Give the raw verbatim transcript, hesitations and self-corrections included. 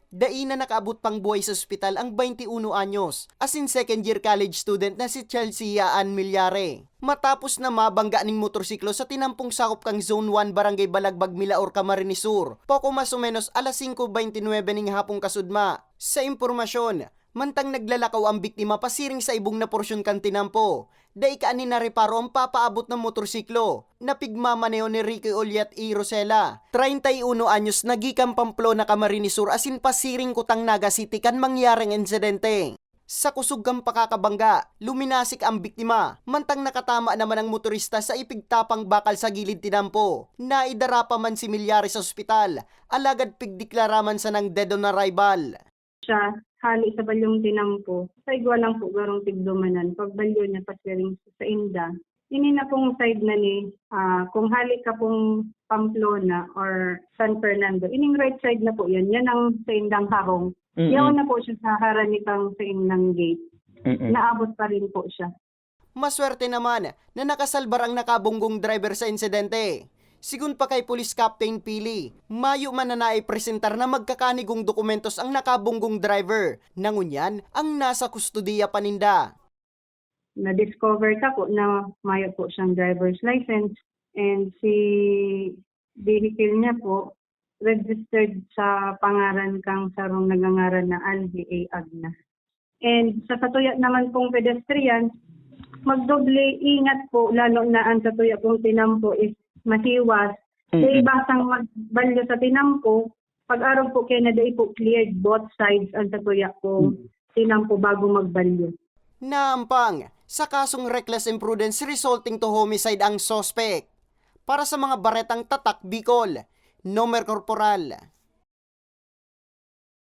Dai na nakaabot pang buhay sa ospital ang twenty-uno anyos, asin second year college student na si Chelsea Ann Millares. Matapos na mabangga ning motorsiklo sa tinampong sakop kan Zone one, Barangay Balagbag, Milaor, Camarines Sur, poko mas o menos alas singko beintinuebe ning hapong kasudma. Sa impormasyon, mantang naglalakaw ang biktima pasiring sa ibong na porsyon kan tinampo, dai kaini nareparo ang papaabot na motorsiklo na pigmamaneho ni Ricky Oliat y Rosela, treinta y uno anyos, na gikan Pamplona, Camarines Sur, asin pasiring kutang Naga City kan mangyari ang insidente. Sa kusog kan pakakabangga, luminasik ang biktima, mantang nakatama naman ang motorista sa ipigtapang bakal sa gilid tinampo. Naidara pa man si Millares sa ospital, alagad pigdeklara man sanang dead on arrival. Siya, hali sa balyong tinampo, sa igwa lang po garong tigdumanan, pagbalyo niya pasiring sa inda. Ini na pong side na ni, ah, kung hali ka pong Pamplona or San Fernando, ining right side na po yan, yan ang sa indang harong. Mm-mm. Yaon na po siya sa harani pang sa indang gate. Mm-mm. Naabot pa rin po siya. Maswerte naman na nakasalbar ang nakabunggong driver sa insidente. Sigon pa kay Police Captain Pili, mayo man na naipresentar na magkakanigong dokumentos ang nakabunggong driver, na ngunyan ang nasa kustodiya pa ninda. Na-discover ka po na mayo po siyang driver's license, and si vehicle niya po registered sa pangaran kang sarong nagangaran na Alvin A. Agna. And sa satuya naman pong pedestrian, magdoble ingat po, lalo na ang satuya pong tinampo is masiwas. Kaya Mm-mm. basang magbalyo sa tinampo, pag-arog po kaya na dai po cleared both sides ang satuya pong tinampo bago magbalyo. Naampang sa kasong reckless imprudence resulting to homicide ang suspect. Para sa mga baretang Tatak Bicol, Nomer Corporal.